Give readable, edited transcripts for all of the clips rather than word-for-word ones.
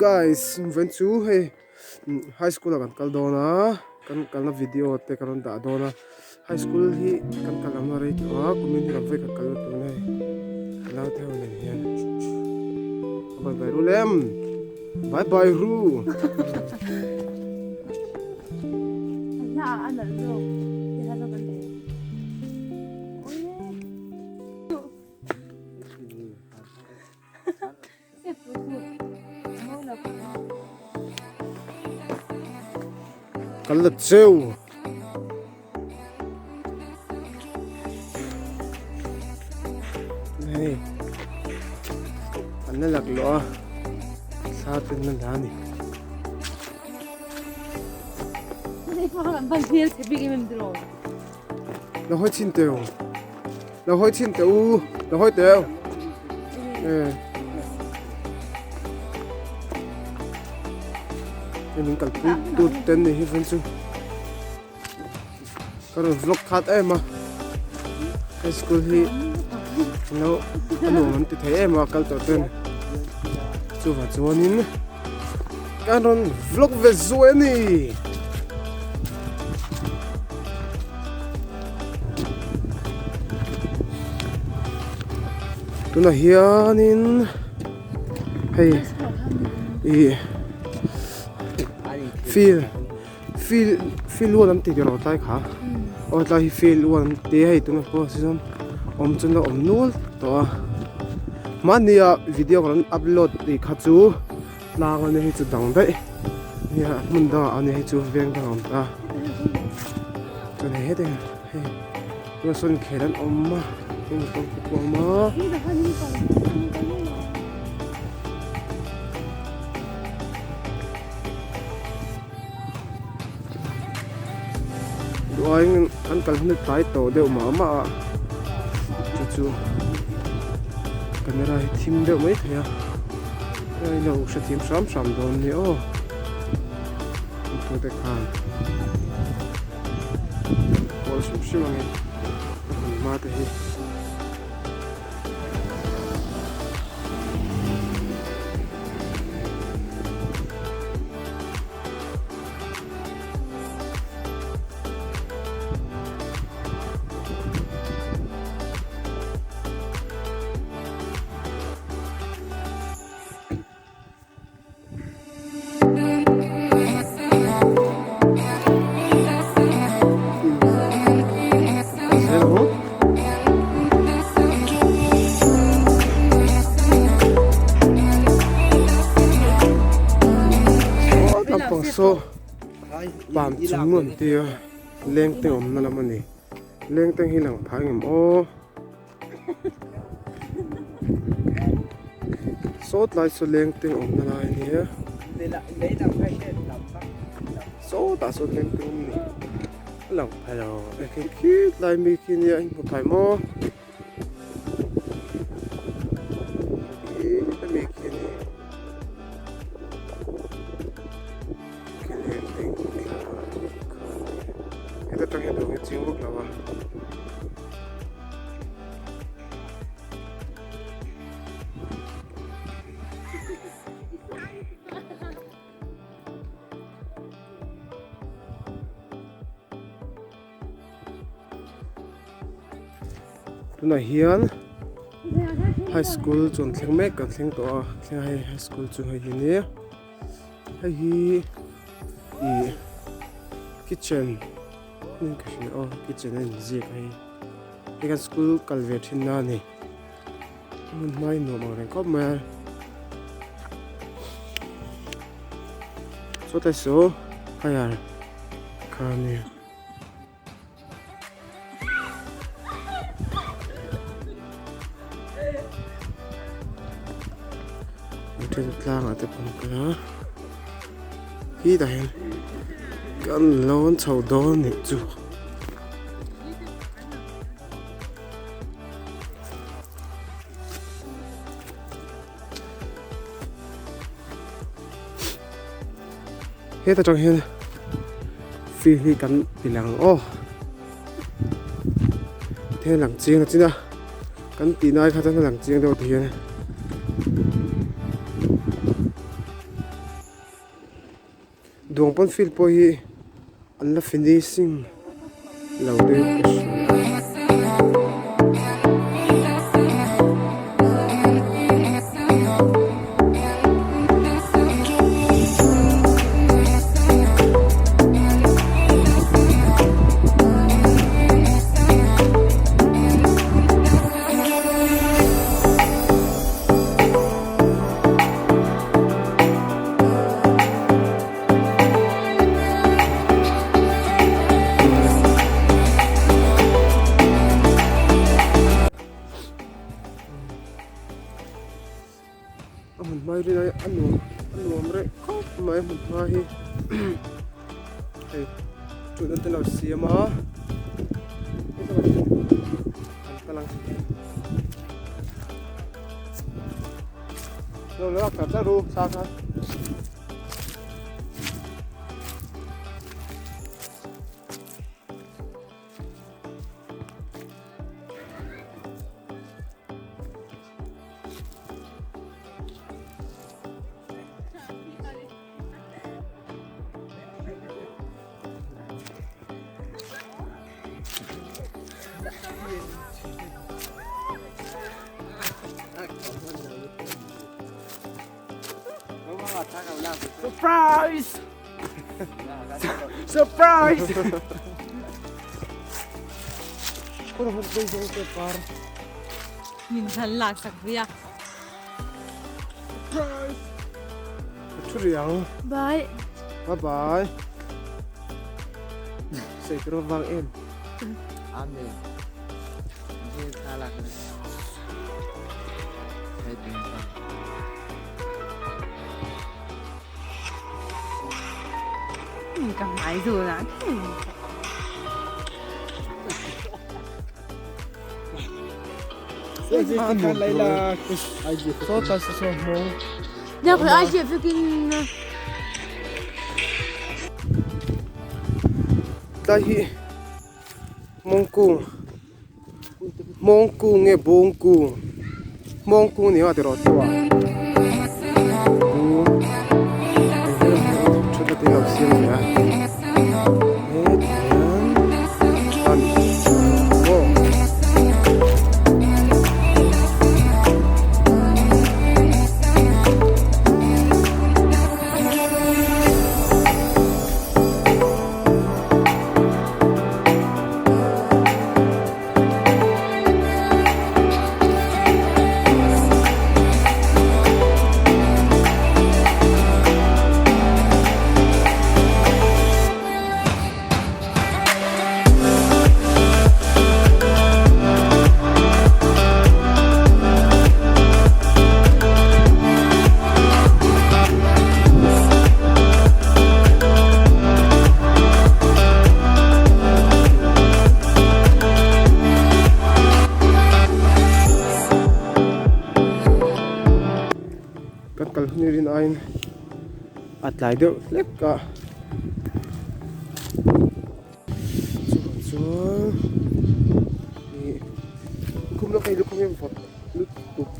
Guys vawiin chu hei high school ah kan kal dawn a kan kalna video te kan rawn dah dawn a high school hi kan kal lamna rei tawh a kumin hi kan vawikhat kalna tur a ni hei ka naute ho nen hian bye bye ru lem bye bye ru. Kan la cheu. Hei an la lak lawh a thla ten la la a ni. Lo hawi chhin teh u lo hawi chhin teh u lo hawi teh u hei min kalpui tut te an ni hi vawiin chu ka rawn vlog khat em a high school hi lo a nuam an ti thei em a kal tawh ten chuvang chuanin Kan rawn vlog ve zuai a ni. Tunah hianin hei ih field field field ual an ti tih rawh tlai kha aw tlai hi field ual an ti a hei tunah pawh sawn awm chu an la awm nual tawh a mahnia video kan rawn upload tih kha chu. Tlang a nia hei chu dang daih nia hmun dangah a nia hei chu veng dangah a awm ta chuan hei heti hei tunah sawn khel an awm a heng pawh te pawh a awm a. Duhaiin an kal hun hi tlai tawh deuh mah mah a chu chu camera hi thim deuh mai thei a hei lo hrethiam hram hram dawn nia aw tute khan pawl hrim hrim ang in a hmun hma te hi. Lampang saw pam chung an tia lengte awmna lam a ni lengte hi lang phai ngem aw saw tlai saw lengte awmna lai a nia sawtah sawn lengte awm a ni a lang phai lo khi tlai mi khi nia a inhmu phai maw. Heta tang hian dawr hi chiang vak lo a. Tunah hian high school chu an thleng mek kan thleng tawh a thleng a hei high school chu hei hi a ni hei hi ih kitchen niin ka hria aw kitchen a inziak a hei hei kan school kal ve thin na a ni hmun hmai nuam ang reng khawp mai a sawtlai saw higher kha a ni. Then tlangah te pawh an kal a khitah hian kan lawn chho dawn nih chu. Heta tang hian field hi kan ti lang aw the lang chiang a chin a kan tih nai kha chuan a lang chiang deuh ti hian. Duangpawn field pawh hi an la finishing lo deuh ka hria. A hmun hmai rin ai a nuam a nuam reh khawp mai a hmun hma hi hei thutna te lo siam a an kal ang. Lo lo ka ta ru sa kha. Surprise! Surprise! Min han lak sak pui a. Surprise! Thu riang. Bye. Bye bye. Sei tur vang em. Amen. Ka hmai zun ah Tlai hi mawngkung Hmawngkung nge bawngkung hmawngkung ni a tiraw chu a bung thutna te lo siam ve a hetiang a ni aw. Kan kal hun rin aiin a tlai deuh hlek a chuvang chuan ih lukhum lawk hei lukhum hi vawt lutuk.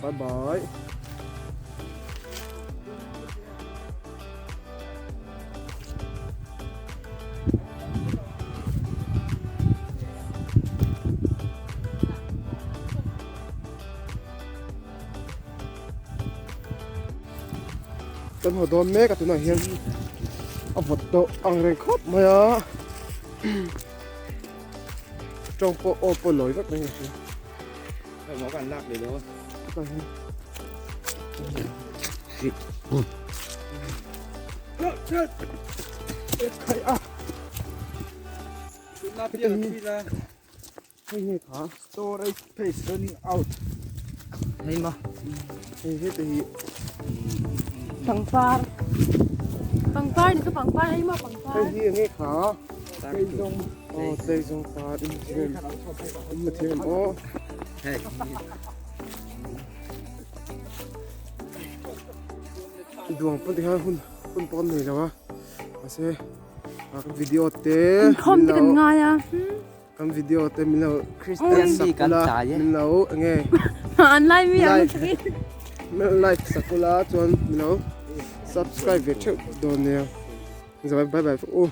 Bye bye. Kan haw dawn mek a tunah hian a vawt tawh ang reng khawp mai a tawng pawh aw pawh lawi vek mai ka hria. Hei nge kha storage space running out hei ma hei heta hi pangpar pangpar ni chu pangpar hei ma pangpar hei hi nge kha tleizawng aw tleizawng par in thiam in ma thiam aw hei. Duang pawn tikhian hun hun pawh kan nei lo a mahse ah kan video te Inkhawm te kan ngai a. Kan video te min lo Christian mi kan tlai e. Min lo enge An lai mi ang like min lo like sak ula chuan min lo subscribe ve theuh dawn nia. Bye bye u.